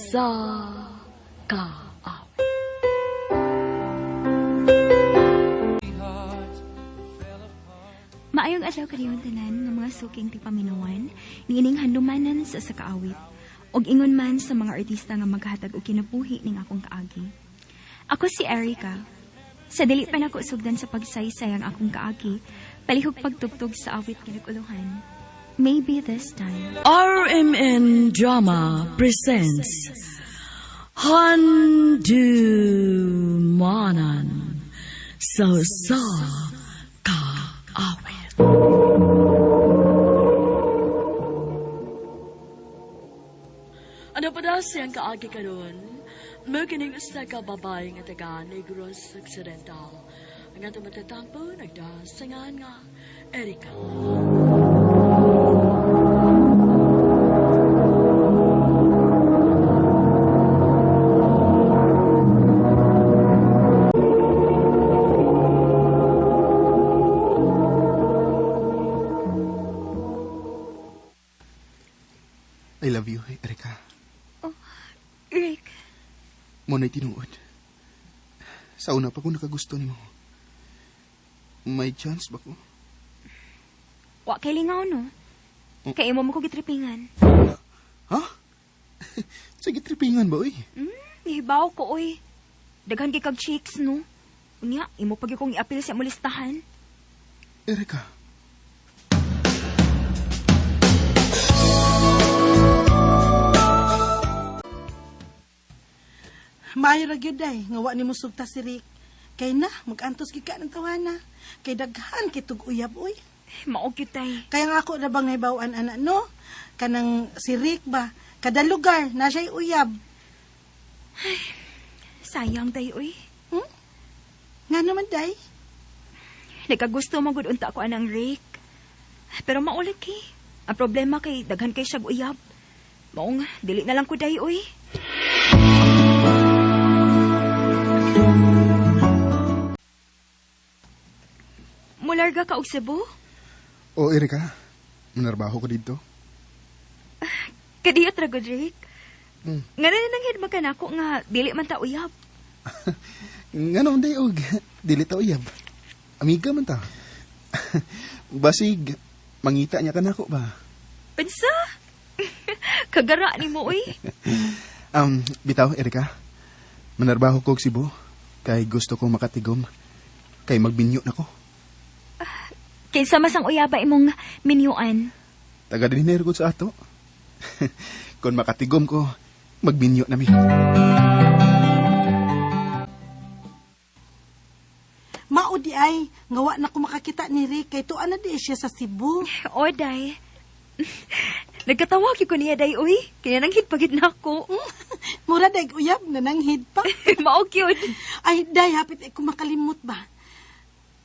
Sa Kaawit. Maayong adlaw kaniyong tanan nga mga suking tipaminawan, niining handumanan sa sakaawit, og ingon man sa mga artista nga maghatag og kinabuhi ning akong kaagi. Ako si Erica. Sa dili pa nako sugdan sa pagsaysay ang akong kaagi, palihog pagtugtog sa awit nga nag-uluhan. Maybe this time. RMN Drama presents Handumanan sa Usa Ka Awit. Ano pa daw siyang kaagi karon? Mo kining usa ka babae nga taga Negros Occidental. Ang atong matatampo nagdasangan nga Erika. I love you, Erika. Oh, Rick, Mo na'y tinuod. Sa una pa ko nakagusto nimo. May chance ba ko? wa kay lingaw no? Kay imo mo ko gitripingan. Ha? Sige, tripingan ba, uy? Nihibaw ko oy. Daghan kay kag chicks no. Unya, imo pag kong iapil sa imong listahan. Erika. Maayo ra gyud ay nga wa nimo sugta si Rick. Kay na magantos gyud ka ng tawana. Kay daghan kay tug-uyab oy. Mao gyud tay. Kaya nga ako na bang nahibaw-an ana no? Kanang si Rick ba kada lugar na siya'y uyab. Sayang day oy. Nga naman day. Nagkagusto man gud unta ko anang Rick. Pero maulit kay. Ang problema kay daghan kay siya uyab. Maong dili na lang ko day oy. Mularga ka og Cebu? O, Erika. Manarbaho ko dito. Kadiyot ra gud Rick. Mm. Nga na nang hidma ka nako nga dili man ta uyab. Nga naman day, og. Dili ta uyab. Amiga man ta. Basig, mangita niya ka nako ba? Pansa? Kagara ni mo oy. Bitaw, Erika. Manarbaho ko og Cebu. Kay gusto ko makatigom. Kay magbinyo na ko. Kinsa mas ang uyaba imong minyuan? Taga din ko sa ato. Kung makatigom ko, magbinyo nami. Mao di ay nga wa na ko makakita ni Rick kay tuan na di siya sa Cebu. O, day. Nagkatawag ko niya, day, uy. Kaya nanghid pagid na ako. Mura day uyab na nanghid pa. Mao cute. Ay day hapit ay ko makalimot ba.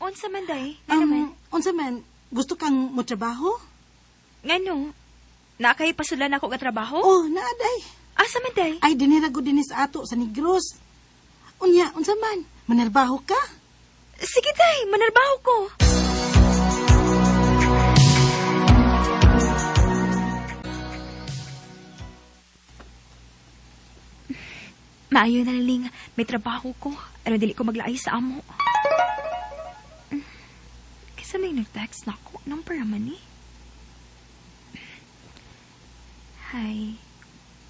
Unsa man, day? Nga naman? Unsa man gusto kang motrabaho? Ngano? Nakay pasulan ako nga trabaho? Oh, naa day. Asa man, day? Ay dinira gud dinhi sa ato sa Negros. Unya unsa man manarbaho ka? Sige, day. Manarbaho ko. Maayo na lang, may trabaho ko. Ano dili ko maglaay sa amo. Kasi may nag-text na ako. Number naman eh. Hi.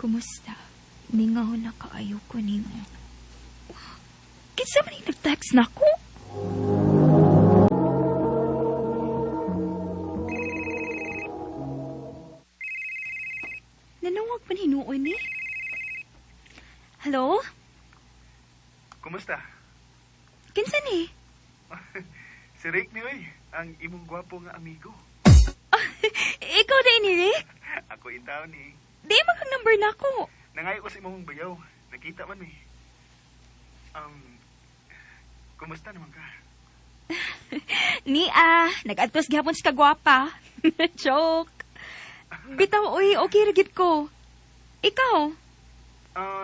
Kumusta? Mingaw na kaayo ko nimo. Kinsa man yung nag-text na ako? Nanawag pa hinuon eh. Hello? Kumusta? Kinsa ni? Si Rick ni oy, ang imong gwapo nga amigo. Ikaw na ni Rick? Ako intaw ni. Di man kang number na ako. Nangayo ko sa imong bayaw. Nakita man mi. Kumusta naman ka? Ni ah, nag-adtos gihapon sa kagwapa. Joke. Bitaw, oy, okay ra gid ko. Ikaw?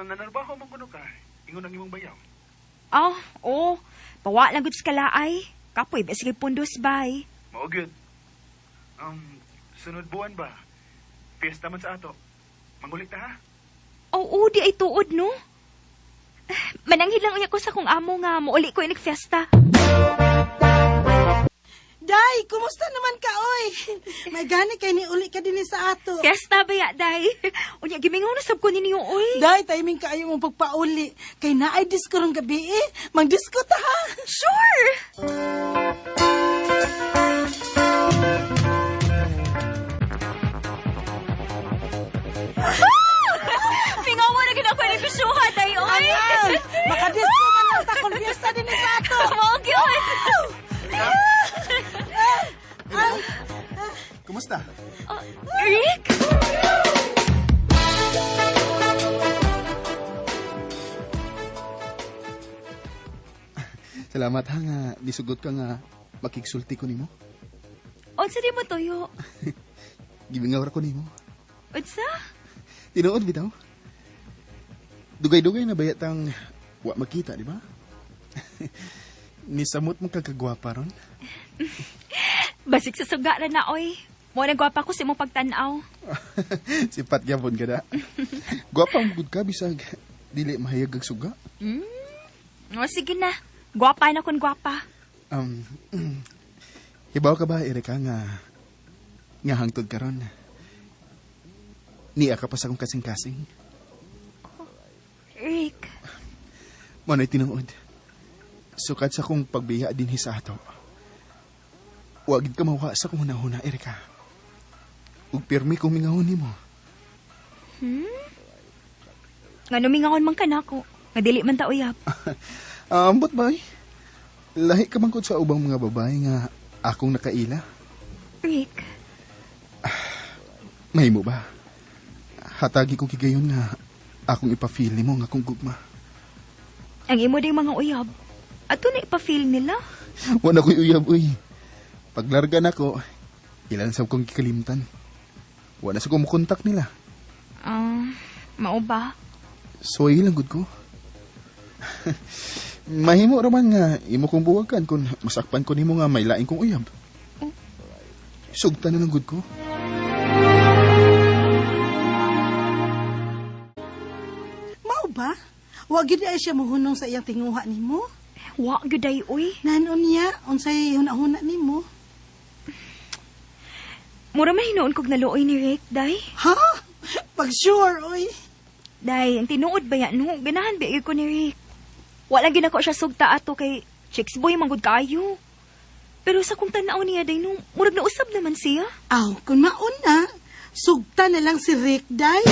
Nanarbaho man kuno ka. Ingon ang imong bayaw. Oh, oh. Pawa lang gud sa kalaay. Kapoy, ba sige pundos, bay. Mao gyud. Sunod buwan ba? Fiesta man sa ato. Mangulit ta ha? Oo, di ay tuod, no? Mananghid lang unya ko sa kong amo nga muuli ko inig fiesta. Day, kumusta naman ka, oy? May gani kay ni uli ka din sa ato. Fiesta ba ya, day? Unya, gimingaw na sab ko ninyo, oy. Day, timing kaayo mong pagpauli. Kay naay disco rong gabi eh. Mang-disco ta ha. Sure! Ah! Mingaw na gid ako ni Bisuha, day, oy. Angal, makadisco man lang ta kung fiesta din sa ato. Mao gyud. Kumusta? Oh, Rick? Salamat ha nga nisugot ka nga makigsulti ko nimo. Unsa di mo tuyo? Gimingaw ra ko nimo. Unsa? Tinuod bitaw. Dugay-dugay na bayatang wa makita, di ba? Nisamot mo kagkagwapa ron. Basig sa suga ra na, oy. Mo na gwapa ko sa imong pagtan-aw. Sipat gyapon ka da. Gwapa mo gud ka bisag dili mahayag og suga. O, sige na. Gwapa na kun gwapa. Um, hibaw ka ba, Erika, nga nga hangtod karon? Niya ka pa sa akong kasing-kasing. Rick, Mo na'y tinuod. Sukat sa akong pagbiya dinhi sa ato. Wa gid ka mawa sa akong hunahuna, Erika. Ug pirmi kong mingahon nimo. nga numingaon man ka nako. Nga dili man ta uyab. Ah, ambot ba eh? Lahi ka man gud sa ubang mga babae nga akong nakaila. Rick, Mahimo ba? Hatagi ko kigayon nga akong ipa-feel nimo nga akong gugma. ang imo ding mga uyab. Ato na ipa-feel nila. Wala ko'y uyab, uy. Paglarga nako, ilan sa kong gikalimtan. Wala sa kumukontak nila. Ah, mao ba? So, ilang gud ko. Mahimo raman nga imo kong buwagan kung masakpan ko nimo nga may lain kong uyab. Sugtan na lang gud ko. Mao ba? Wa gyud ay siya mohunong sa iyang tinguha nimo. Wa gyud ay uy. Nanon niya unsay hunahuna nimo? Mura man hinuon kog naluoy ni Rick, day. Ha? Pag sure, oy. Day, ang tinuod ba yan? No, ganahan ba ko ni Rick? Wala ginako siya sugta ato kay chicks boy manggod kaayo. Pero sa kung tanaw niya day no, murag nausab naman siya. Aw, kung mauna, sugta na lang si Rick, day.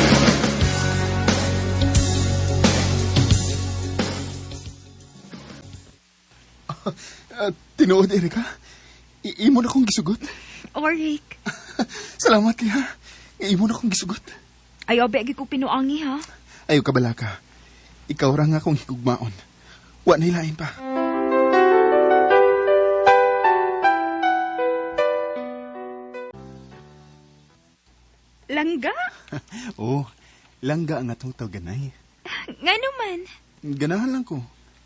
Ah, tinuod, Erika. Imo na kong gisugot. O Rick, Salamat kaya. Imo na kong gisugot. ayaw ba ko pinuangi ha? Ayaw ka balaka. Ikaw ra nga akong higugmaon. Wa na ilain pa. Langga? Oh, langga ang atong tawganay. Nga naman. Ganahan lang ko.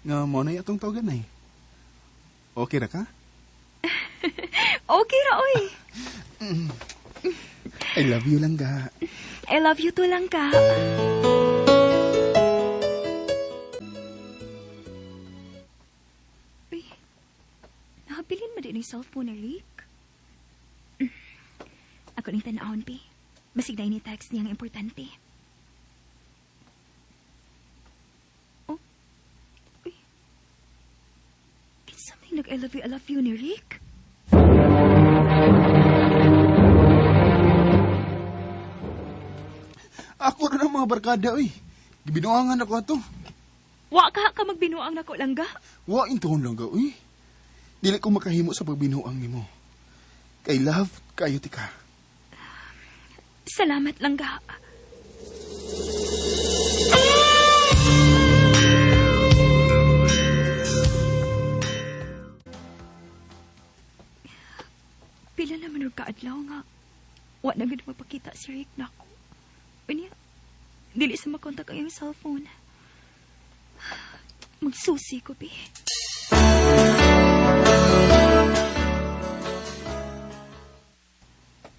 Nga mo na atong tawganay. Okay ra ka? Okay ra oy. I love you, langga. I love you too, Langga. Uy, nakabilin mo din yung cellphone ni Rick? Ako ning tanawon, pi. Basig na ini text niya ang importante. Oh, uy. Kinsa may nag-I love you ni Rick? Ako ra ng mga barkada, oy. Gibinuangan ako ato. Wa ka ka magbinuang nako, Langga. Wa intuon langga, oy. Dili ko makahimo sa pagbinuang nimo. Kay love kayo ti ka. Salamat, Langga. Pila naman og kaadlaw nga. Wa na gid magpakita si Rick nako. Unya, dili sa makontak ang iyang cellphone. Magsusi ko, bi.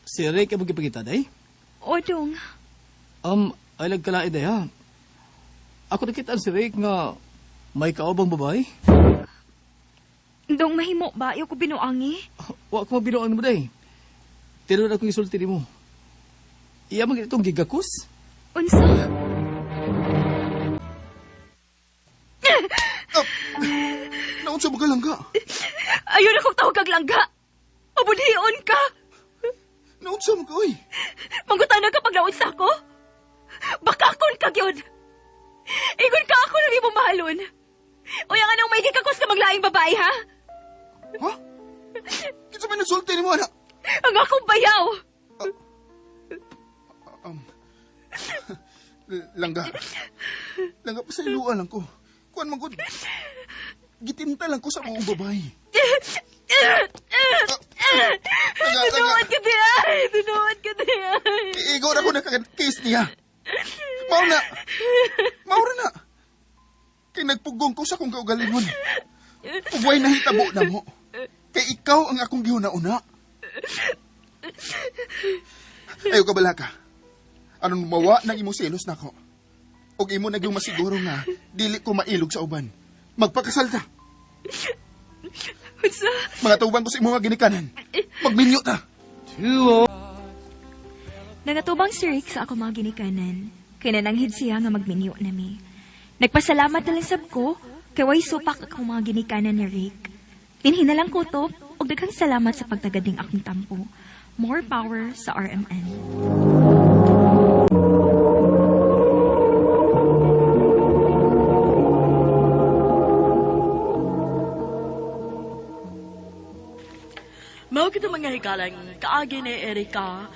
Si Rick ang magkipagita, day? Odong, Ay nagkalaid, day, ha? Ako nakita si Rick nga may kaobang babae. Dong mahimo ba? Ayaw ko binuangi. Wa ko mabinuang mo day. Tinuod akong isulti nimo. Iya man itong gigakus. Unsa? Naunsa ba ka langga? Ayaw na kong tawag kag langga. Mabudhion ka. Naunsa man ka, oy? Mangutana ka pag naunsa ko. Bakakon ka gyud. Ingon ka ako nang imo mahalon. Uy, ang anong may gikakos ka maglaing babae, ha? Ha? Kinsa may nagsulti nimo ana? Ang akong bayaw. Langga. Langga pa sa iluan lang ko. Kuan man gud. Gitinta lang ko sa mga babae. Langga, langga. Tinuod ka di ay. Tinuod ka di ay. Iigo na ko na case niya. Mao na. Mao ra na. Kay nagpugong ko sa akong kaugalingon. Ug way nahitabo na mo. Kay ikaw ang akong gihuna-una. Ayaw ka bala ka. Aron mawa ng imong selos nako. Og imo nagyong masiguro nga dili ko mailog sa uban. Magpakasal ta. Unsa? Mga tuban ko sa imong mga ginikanan. Magminyo ta. Nangatubang si Rick sa ako mga ginikanan. Kay nananghid siya nga magminyo nami. Nagpasalamat na lang sab ko kay way supak akong mga ginikanan ni Rick. Dinhi na lang ko to ug daghang salamat sa pagtagad ning akong tampo. More power sa RMN. Mao kita mga hikalang kaagi ni Erika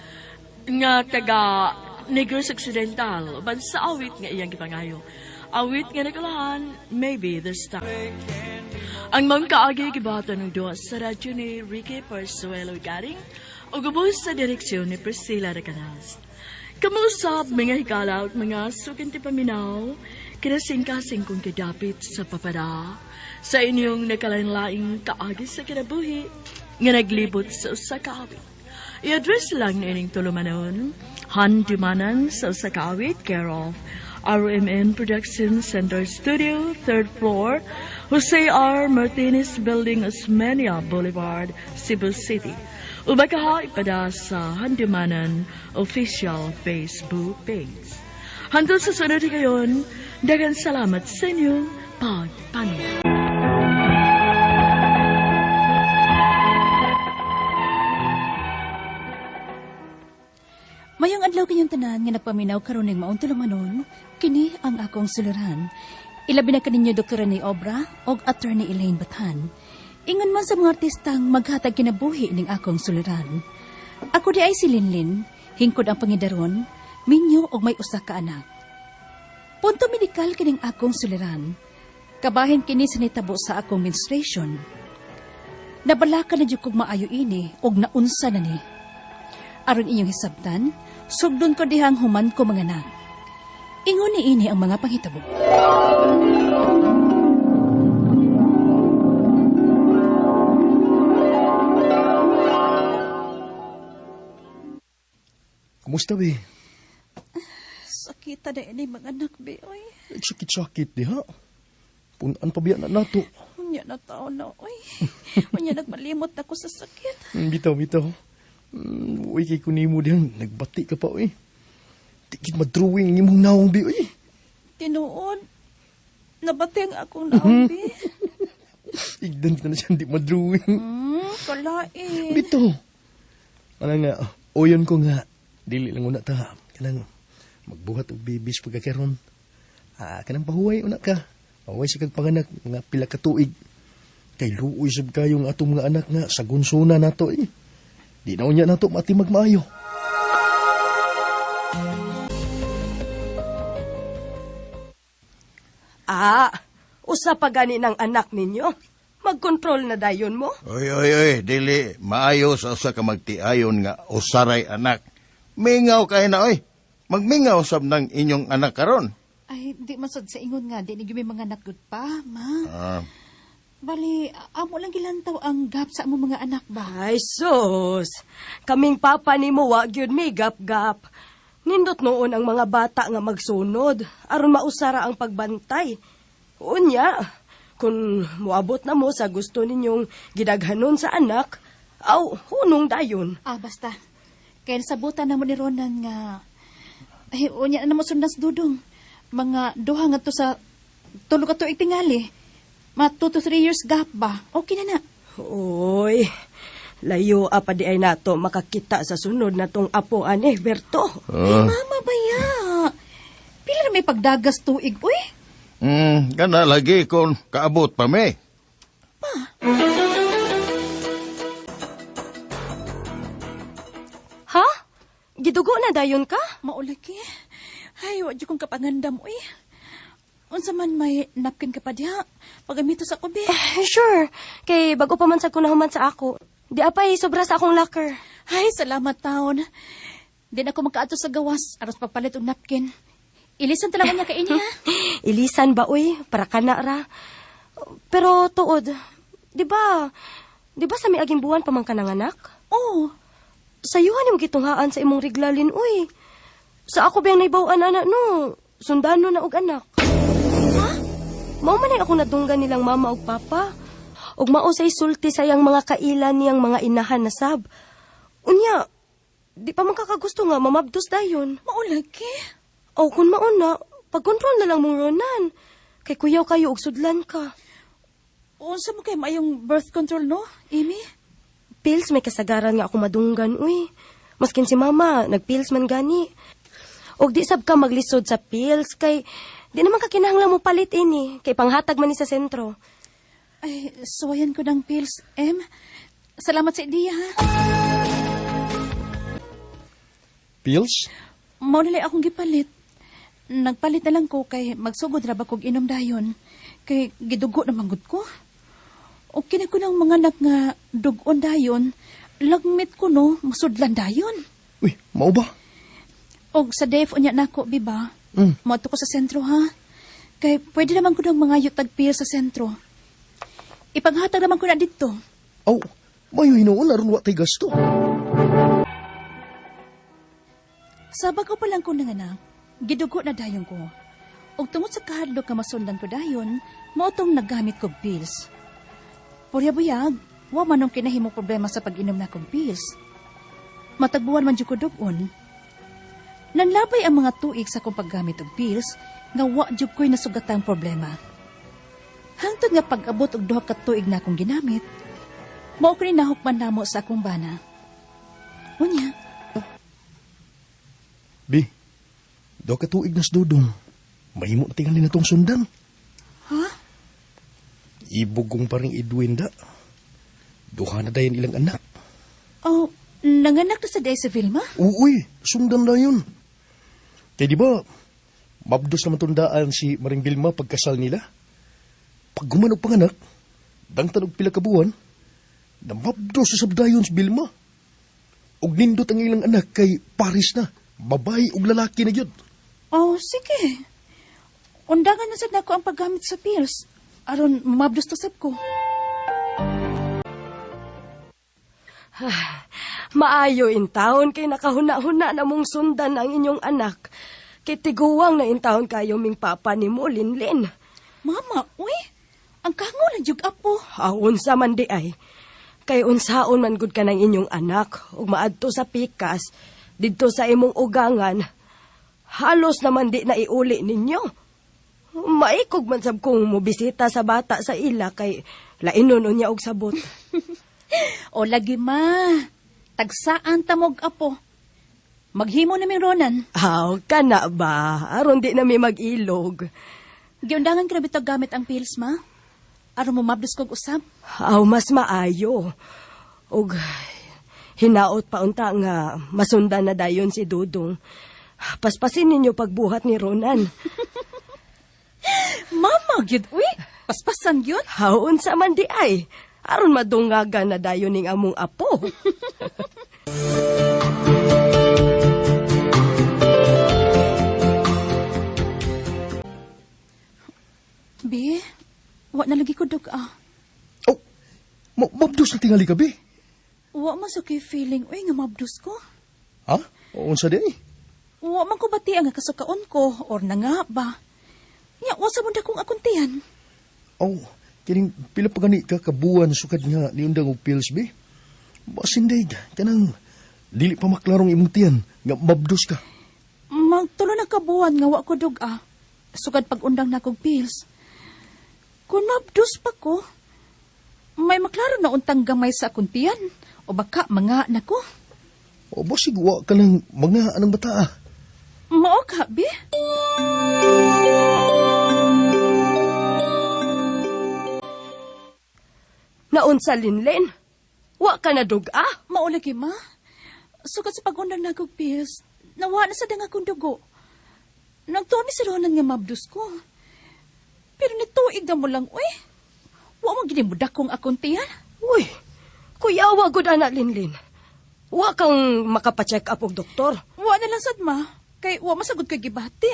nga taga Negros Occidental uban sa awit nga iyang gipangayo. Awit nga nakalahan, Maybe This Time. Ang mga kaagi gibata ng duha sa radyo ni Ricky Parsuelo Garing ug ubos sa direksyon ni Priscilla Recanas. Kamusap mga higala at mga sukinti paminaw, kinasingkasing kong kidapit sa papada, sa inyong nakalain-laing kaagi sa kinabuhi, nga naglibot sa usa ka awit. I-address lang na ining tulumanon, Handumanan sa usa ka awit, care of RMN Production Center Studio, 3rd floor, Jose R. Martinez Building, Osmeña Boulevard, Cebu City. Uba ka ipada sa Handumanan official Facebook page. Hanggang sa sunod gayon, daghang salamat sa inyong pagpanood. Mayong adlaw kanyang tanan nga nagpaminaw karon ning maong tulumanon, kini ang akong suluran. Ilabi na kaninyo Dr. Rene Obra og Attorney Elaine Bathan. Ingon man sa mga artistang maghatag kinabuhi ning akong suluran. Ako di ay si Linlin, hingkod ang pangidaron, minyo og may usa ka anak. Punto medikal kining akong suliran. Kabahin kini sa nitabo sa akong menstruation. Nabalaka na jud kog maayo ini og naunsa na ni. Aron inyong hisabtan, sugdon ko dihang human ko manganak. Ingon ni ini ang mga panghitabo. Kumusta be? Sakita na ini mga anak be oy. Sakit-sakit diha. Punan pa biya na nato. Unya na tao na oy. Unya nagmalimot ako sa sakit. Bitaw, bitaw. Uy, kay kunimo diyan. Nagbati ka pa, uy. Tikit madrawing ang imong naong, bi, uy. Tinuod. Nabati ang akong naong be. Igdan ka na siya, di madrawing. Kalain. Bitaw. Ano nga, uyon ko nga. Dili lang una ta. Kanang magbuhat og babies pagkakaroon. Ah, kanang pahuway una ka. Pahuway sa kag panganak, mga pila ka tuig. Kay luoy sab kayo nga atong mga anak nga sa gunsuna nato eh. Di na unya nato mati magmaayo. Ah, usa pa gani ng anak ninyo. Magkontrol na dayon mo. Oy, oy, oy, dili maayo sa usa ka magtiayon nga usaray anak. Mingaw kay na oy. Magmingaw sab ng inyong anak karon. Ay, di man sad sa ingon nga, di ni gyud may mga anak gud pa, ma. Ah, Bali, amo lang gilantaw ang gap sa among mga anak ba? Ay, sus. Kaming papa ni mo, wa gyud mi gap-gap. Nindot noon ang mga bata nga magsunod aron mausara ang pagbantay. Unya, kung moabot na mo sa gusto ninyong gidaghanon sa anak, aw hunong dayon. Ah, basta. Kaya nasabutan na mo ni Ronan nga... Ay, unya na mo sundan sa Dudong. Mga duha nga to sa tulo ka tuig tingali. Mga 2 to 3 years gap ba? Okay na na. Oy, layo apa di ay nato makakita sa sunod na tong apo ani, Berto. Ay, mama baya. Pila na may pagdagas tuig, uy. Kana lagi kung kaabot pa mi. Ha? Gidugo na dayon ka? Maulaki. Ay, wa jud kong kapangandam, uy. Unsa man may napkin ka pa diha. Pagamito sa kubi. Sure. Kay bago pa man sa kunahuman sa ako. Di apay sobra sa akong locker. Ay, salamat taon. Di na ako makaadto sa gawas aros pagpalit og napkin. Ilisan talaga niya kaini ha. Ilisan ba uy, para kana ra. Pero tuod, di ba? Di ba sa miaging buwan pa man ka nanganak? Oh, Sayuhan yung gitunghaan sa imong riglalin uy. Sa ako biyang naibaw-an ana no, sundano na og anak. Ha? Mao man ay ako nadunggan nilang mama ug papa. Ug mao say sulti sa iyang mga kailan niyang mga inahan na sab. Unya, di pa man kakagusto nga mamabdos dayon. maulaki. O kung mauna, pagkontrol na lang mong Ronan. Kay kuyaw kayo og sudlan ka. Unsa mo kay maayong birth control no, Amy? Pills may kasagaran nga ako madunggan, uy. Maskin si mama, nagpills man gani. Og di sab ka maglisod sa pills kay di naman ka kinahanglan mo palit ini kay panghatag man ni sa sentro. Ay, suwayan ko ng pills, Em. Salamat sa ideya, ha. Pills? Mao na lang akong gipalit. Nagpalit na lang ko kay magsugod ra ba kog inom dayon. Kay gidugo na manggod ko. O kini ko ng mga anak nga dugon dayon, lagmit ko no, masudlan dayon. Uy, mao ba? Og sa def unya nako, biba. Mm. Moadto ko sa sentro ha. Kay pwede naman ko ng mga yutag sa sentro. Ipanghatag naman ko na dito. Aw, mayo hinuon aron wa tay gasto. Sa bago pa lang ko nanganak, gidugo na dayon ko. Og tungod sa kahadlok nga masundan ko dayon, mao tong naggamit kog pills. Purya buyag, wa man ang kinahimong problema sa pag-inom na kog pills. Matagbuwan man jud ko dugon. Nanlabay ang mga tuig sa akong paggamit og pills nga wa jud ko'y nasugatang problema. Hangtod nga pag-abot og duha ka tuig na akong ginamit, mao ko ni nahukman namo sa akong bana. Unya, Bi, do ka tuig nas dudong. Mahimo na tingali na tong sundan. Ha? Ibugong pa rin Edwin da. Duha na dayon ilang anak. Oh, nanganak na sa day sa Vilma? Uy, sundan na yun. Kaya di ba, mabdos naman tundaan si Maring Vilma pagkasal nila. Pag gumanog panganak, dangtan og pila ka buwan, namabdos sa sabdayon si Vilma. Og nindot ang ilang anak kay Paris na, babae og lalaki na yun. Oh, sige. Undangan na sad nako ang paggamit sa pills. Aron mabdos to sab ko. Maayo in taon kay nakahuna-huna na mong sundan ang inyong anak. Kay tiguwang na intawon kayo ming papa ni mo, Linlin. Mama, uy. Ang kango lang jug apo. Aw, unsa man di ay. Kay unsaon man gud ka ng inyong anak ug maadto sa pikas didto sa imong ugangan. Halos naman di na iuli ninyo. Maikog man sab kong mobisita sa bata sa ila kay lainon unya og sabot. O lagi ma. Tagsaan tamog apo. Maghimo na ming Ronan. Aw, kana ba? Aron di na mi mag-ilog. Giundangan ka na bitaw gamit ang pills, ma. Aron mo mabdos kog usab. Aw, mas maayo. Og hinaot pa unta nga masundan na dayon si Dudong. Paspasin ninyo pagbuhat ni Ronan. Mama, gyud uy. Paspasan gyud. Haon sa man di ay. Aron madungagan na dayon ning among apo. Bi, wa na lagi ko dog ah. Oh, mabdos na tingali ka, Bi. Wa man sa kay feeling uy nga mabdos ko. Ha? Unsa di ay? Wa man ko bati ang kasukaon ko or nanga ba. Nya wa sa munda kong akong tiyan. Oh, kining pila pa gani ka kabuan sukad nga niundang og pills be. Basin day, kanang dili pa maklarong imong tiyan nga mabdos ka. Magtulo na kabuan nga wa ko duga. Sukad pag-undang na kog pills. Kung mabdus pa ko, may maklaro na untang gamay sa akong tiyan. O baka mga na ko. O basig wa ka lang mga anang bata ah. Mao ka, be? Naunsa, Linlin? Wa ka na duga? Mao lagi, ma. Sukad sa pag-undang na kog pills, nawa na sa dang akong dugo. Nagtuo mi si Ronan nga mabdus ko. Pero nituig na mo lang, uy. Wa mo gini mo dakong akong tiyan. Uy, kuyawa gud ana, Linlin. Wa kang makapa-check up og doktor. Wa na lang sad, ma. Kay wa masagot kay gibati.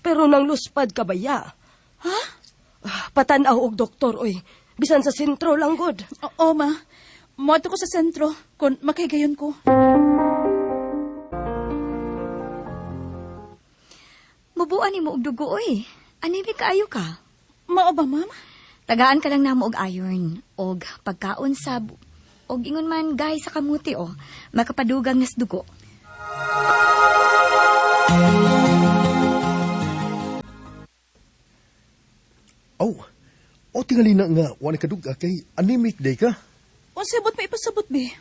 Pero nang luspad ka ba ya? Ha? Ah, Patanaw og doktor, oy. Bisan sa sentro lang gud. Oo, ma. Moadto ko sa sentro kung makahigayon ko. Mubuan nimo og dugo oy. Anemic kaayo ka. Mao ba, ma'am? Tagaan ka lang namo og iron og pagkaon sab og ingon man gay sa kamuti oh, makapadugang nas dugo. Oh, o tingali na nga wa na kaduga kay anemic day ka. Unsay bot maipasabot, be?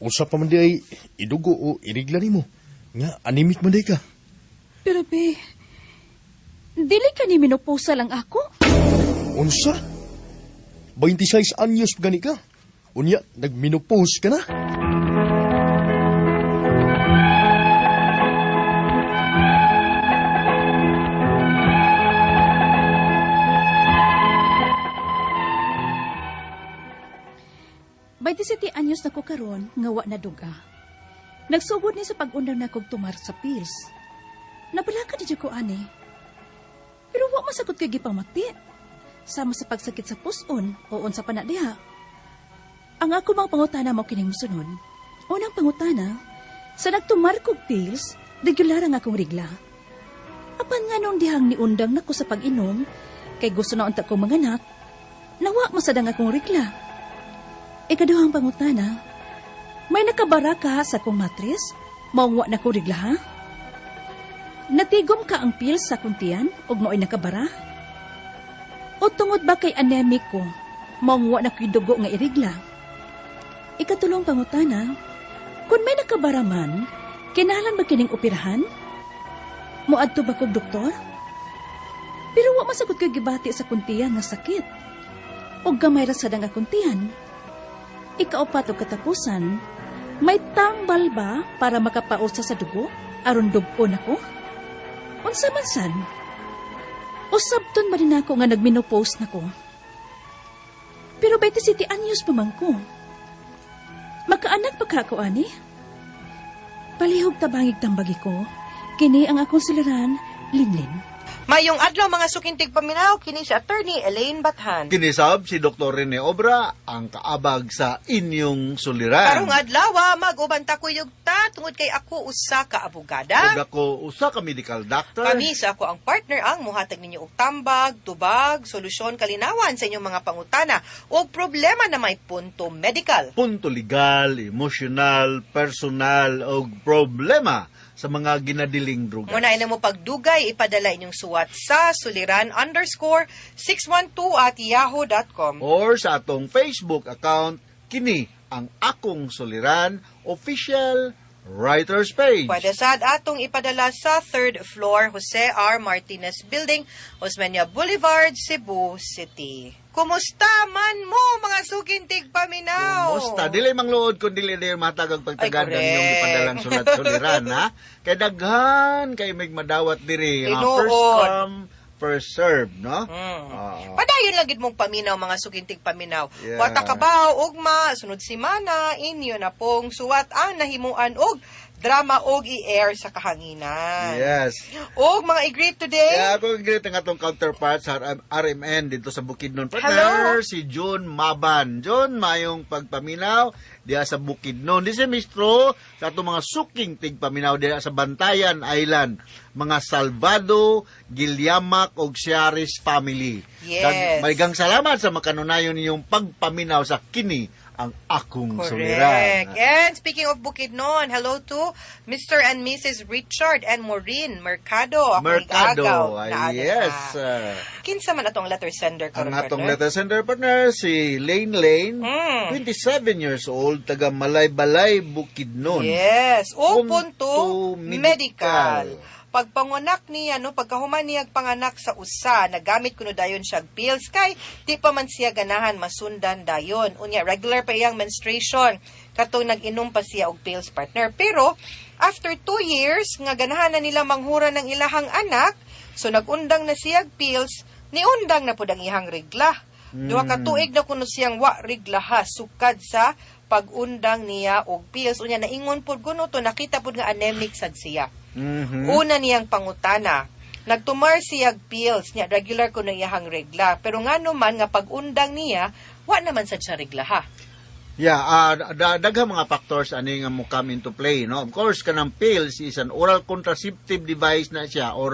Usa pa man di ay idugo o irigla nimo nga anemic man day ka. Pero, be, dili ka ni menopausal ang ako. Unsa? 26 anyos pa gani ka. Unya, nagmenopause ka na. By the city anyos na ko karon nga wa na duga. Nagsugod ni sa pag-undang na kog tumar sa pills. Nabalaka di ko ani. Pero wa masakot kay gipamati. Sama sa pagsakit sa puson o unsa pa na diha. Ang ako mga pangutana mo kining musunod. Unang pangutana, sa nagtumar kog pills, regular ang akong rigla. Apan nga nung dihang niundang nako sa pag-inom, kay gusto na unta ko manganak, nawa masadang akong rigla. Ikaduhang pangutana, may nakabara ka sa akong matris? Maungwa na ko rigla ha? Natigom ka ang pills sa akong tiyan ug mao'y nakabara? O tungod ba kay anemic ko, maungwa na ko'y dugo nga irigla? Ikatulong pangutana, kung may nakabara man, kinahanglan ba kining operahan? Moadto ba kog doktor? Pero wa masagot kay gibati sa kuntiyan nga sakit. Og gamay ra sad ang akong tiyan. Ikaupat og katapusan, may tambal ba para makapausa sa dugo aron dug-on ako? Unsa man san? Usabton ba rin ako nga nagmenopause na ko? Pero 27 anyos pa man ko. Makaanak pa ka ako, ani? Palihog tabangig tambagi ko, kini ang akong suliran, Linlin. Mayong adlaw mga sukintig paminaw kini si Attorney Elaine Bathan. Kinisab si Dr. Rene Obra ang kaabag sa inyong suliran. Karong adlaw mag-uban ta kuyog ta tungod kay ako usa ka abogada. Ug ako usa ka medical doctor. Kami sa ako ang partner ang muhatag ninyo og tambag, tubag, solusyon kalinawan sa inyong mga pangutana o problema na may punto medical. Punto legal, emotional, personal og problema sa mga ginadiling drugas. Muna ina mo pagdugay, ipadala inyong suwat sa suliran_612@yahoo.com. Or sa atong Facebook account, kini ang akong suliran official writer's page. Pwede sad atong ipadala sa third floor, Jose R. Martinez Building, Osmeña Boulevard, Cebu City. Kumusta man mo mga sukintig paminaw? Kumusta? Dili mang luod kung dili na matag ang pagtagad Ay, ang correct. inyong ipadalang sulat suliran, ha? Kay daghan kay may madawat diri. Ha? Tinuod. First come, first serve, no? Oo. Padayon lang gid mong paminaw mga sukintig paminaw. Yeah. Wata kabaw ugma sunod semana inyo na pong suwat ang nahimuan og drama og i-air sa kahanginan. Yes. Og mga i-greet today. Kaya ako greet ang atong counterpart sa RMN dito sa Bukidnon. Hello. Partner, si June Maban. June, mayong pagpaminaw diha sa Bukidnon. Di si Mistro sa atong mga suking tigpaminaw diha sa Bantayan Island. Mga Salvado, Gilyamak og Siaris family. Yes. Maigang salamat sa makanunayon ninyong pagpaminaw sa kini ang akong Correct. suliran. And speaking of Bukidnon, hello to Mr. and Mrs. Richard and Maureen Mercado. Akong Mercado. igagaw Ay, na ano yes. na. Kinsa man atong letter sender karon, Ang atong partner? letter sender partner, si Lane Lane, 27 years old, taga Malaybalay, Bukidnon. Yes. O Punto punto medical. medical. Pagpangunak niya, no, pagkahuman niya panganak sa usa, nagamit kuno dayon siya og pills kay di pa man siya ganahan masundan dayon. Unya regular pa iyang menstruation katong nag-inom pa siya og pills, partner. Pero after 2 years nga ganahan na nila manghura ng ilahang anak, so nagundang na siya og pills, niundang na pud ang iyang regla. 2 ka tuig na kuno siyang wa reglaha sukad sa pag-undang niya og pills. Unya naingon pud kuno to, nakita pud nga anemic sad siya. Una niyang pangutana, nagtumar siya og pills niya, regular kuno iyahang regla. Pero ngano man nga pag-undang niya, wa naman sad siya reglaha? Yeah, daghang mga factors ani nga mo come into play, no? Of course, kanang pills is an oral contraceptive device na siya or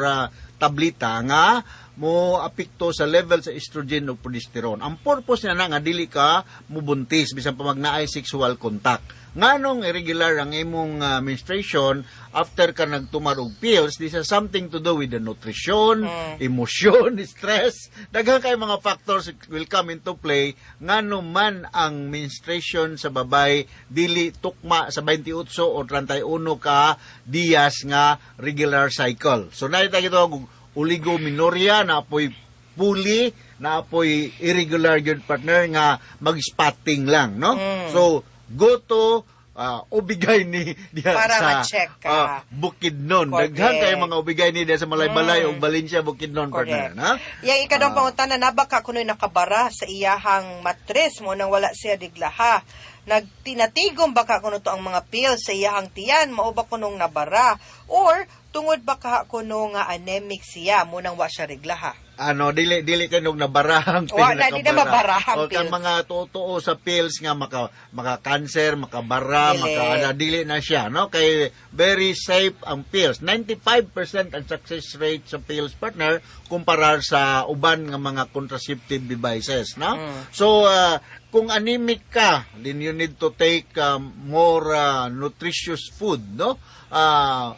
tablita nga mo apekto sa level sa estrogen ug progesterone. Ang purpose niya na nga dili ka mubuntis bisan pa magnaay sexual contact. Nganong irregular ang imong menstruation after ka nagtumar og pills, this has something to do with the nutrition, emosyon, stress. Daghan kay mga factors will come into play ngano man ang menstruation sa babay dili tukma sa 28 o 31 ka dias nga regular cycle. So nakita kita og oligomenorrhea na apoy puli na apoy irregular gyud, partner, nga mag-spotting lang, no? So go to OB-GYN diha Para sa ma-check ka. Bukidnon. Correct. Daghan kay mga OB-GYN diha sa Malaybalay ug Valencia, Bukidnon, partner, na? Yang ikadong pangutana, nabaka kuno'y nakabara sa iyahang matres mo nang wala siya diglaha. Nagtinatigom baka kuno to ang mga pills sa iyahang tiyan, mao ba kunong nabara? Or tungod baka kuno nga anemic siya mo nang wa siya reglaha? Ano, dili dili kay nog nabarahang Wa na, di na mabarahang O kan pills. mga totoo sa pills nga maka cancer, makabara, Dili. maka ano, dili na siya, no? Kay very safe ang pills. 95% ang success rate sa pills, partner, kumpara sa uban nga mga contraceptive devices, no? So kung anemic ka, then you need to take more nutritious food, no?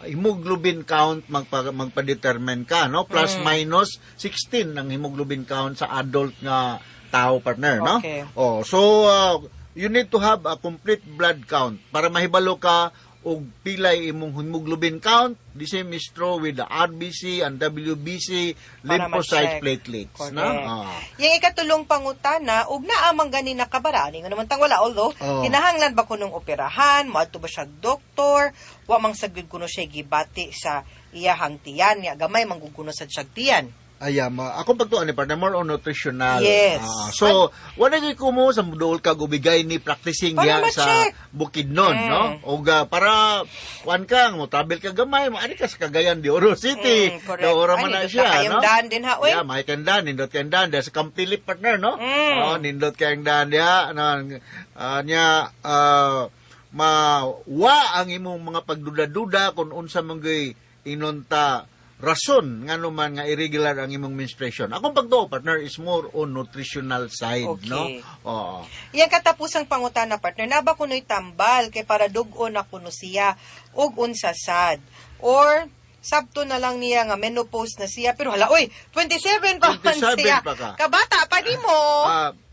Hemoglobin count magpa-determine ka, no? Plus minus 16 ang hemoglobin count sa adult nga tao, partner, no? Okay. Oh, so you need to have a complete blood count para mahibalo ka og pilay imong hemoglobin count. The same is true with the RBC and WBC, Para lymphocytes, ma-check. platelets, no? Correct. Ah. Yang ikatulong pangutana, ug naa man gani nakabara, ni naman tang wala, although kinahanglan ba kunong operahan, moadto ba siya doktor, wa mang sagud kuno siya gibati sa iyahang tiyan, nya gamay man gud kuno sad siya tiyan. Ay, akong pagtuan ni partner, more on nutritional. Yes. Ah, so, wala gyud ko mo sa muduol kag OB-GYN ni practicing Para diha sa ma-check. Bukidnon, no? Og para kuan ka, mo travel ka gamay, mo ani ka sa Cagayan de Oro City. Correct. Oro Ay, man na nindot siya, na kayong no? daan din ha, oy. Yeah, may kang daan, nindot kayong daan diha sa Camp Philip, partner, no? Oh, nindot kayong daan diha, no, nya mawa ang imong mga pagduda-duda kung unsa man gyud inonta rason ngano man nga irregular ang imong menstruation. Akong pagtuo, partner, is more on nutritional side, no? Oo. Yang katapusang pangutana, partner, naba kuno'y tambal kay para dug-on na kuno siya ug unsa sad? Or sabto na lang niya nga menopause na siya, pero hala oy, 27 pa man 27 siya. pa ka. Kabata pa nimo.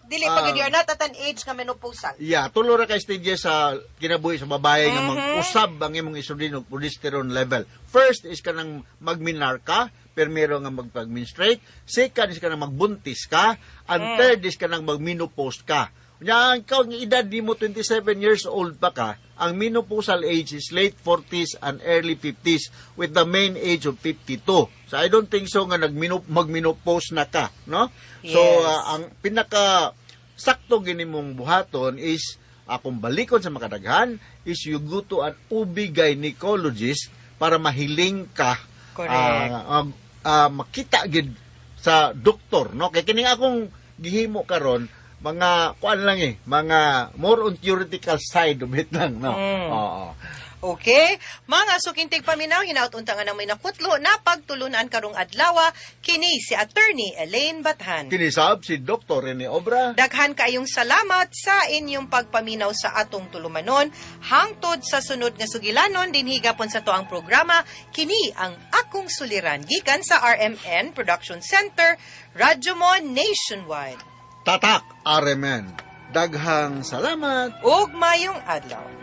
Dili pa gid, you are not at an age nga menopausal. Yeah, tulo ra kay stages sa kinabuhi sa babae nga mag-usab ang imong estrogen ug progesterone level. First is kanang magmenarcha, primero nga magpag-menstruate. Second is kanang magbuntis ka, and third is kanang magmenopause ka. Nya ang ikaw nga edad nimo 27 years old pa ka, ang menopausal age is late 40s and early 50s with the main age of 52. So I don't think so nga magmenopause na ka, no? So ang pinaka sakto gini mong buhaton is Akong balikon sa makadaghan is you go to an OB gynecologist para mahiling ka. Correct. Makita gid sa doktor, no? Kay kining akong gihimo karon, mga kuan lang eh, mga more on theoretical side of it lang, no? Oo. Okay? Mga sukintig paminaw, hinaut unta nga nang may nakutlo na pagtulunan karong adlawa kini si Attorney Elaine Bathan. Kinisab si Dr. Rene Obra. Daghan kaayong salamat sa inyong pagpaminaw sa atong tulumanon. Hangtod sa sunod nga sugilanon, dinhi gapon sa to ang programa, kini ang Akong Suliran, gikan sa RMN Production Center, Radyo Mo Nationwide. Tatak RMN. Daghang salamat. Ug mayong adlaw.